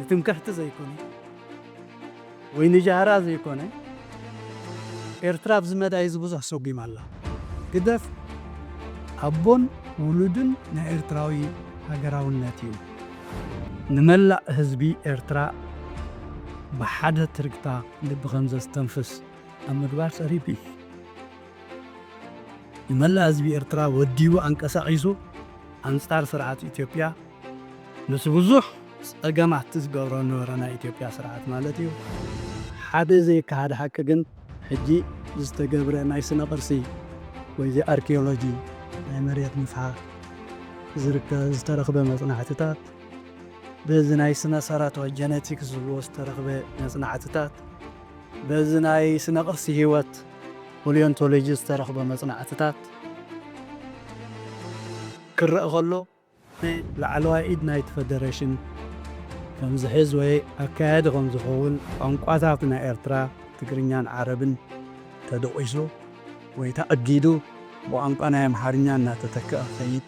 ትምክሕቲ ዘይኮነ ወይ ንጃህራ ዘይኮነ፣ ኤርትራ ኣብዚ መዳይ እዚ ብዙሕ ሰጒማ ኣላ። ግደፍ፣ ኣቦን ውሉድን ናይ ኤርትራዊ ሃገራውነት እዩ። ንመላእ ህዝቢ ኤርትራ ብሓደ ትርግታ ልቢ ከም ዘስተንፍስ ኣብ ምግባር ጸሪፉ እዩ። ንመላእ ህዝቢ ኤርትራ ወዲቡ ኣንቀሳቒሱ ኣንጻር ስርዓት ኢትዮጵያ፣ ምስ ብዙሕ ጸገማት ዝገብሮ ነበረ ናይ ኢትዮጵያ ስርዓት ማለት እዩ። ሓደ ዘይከሓድ ሓቂ ግን፣ ሕጂ ዝተገብረ ናይ ስነ ቅርሲ ወይ ኣርኪኦሎጂ ናይ መሬት ምፍሓር ዝርከ-፣ ዝተረኽበ መጽናዕትታት፣ በዚ ናይ ስነ ሰረቶ ጀነቲክስ ዝብልዎ ዝተረኽበ መጽናዕትታት፣ በዚ ናይ ስነ ቅርሲ ህይወት ፓሊዮንቶሎጂ ዝተረኽበ መጽናዕትታት ክረአ ከሎ፣ ላዕለዋይ ኢድ ናይቲ ፈደረሽን ከም ዝሕዝ ወይ ኣካያዲ ከም ዝኸውን፣ ቋንቋታት ናይ ኤርትራ ትግርኛን ዓረብን ተደቂሱ ወይ ተኣጊዱ፣ ብቋንቋ ናይ ኣምሓርኛ እናተተክአ ክኸይድ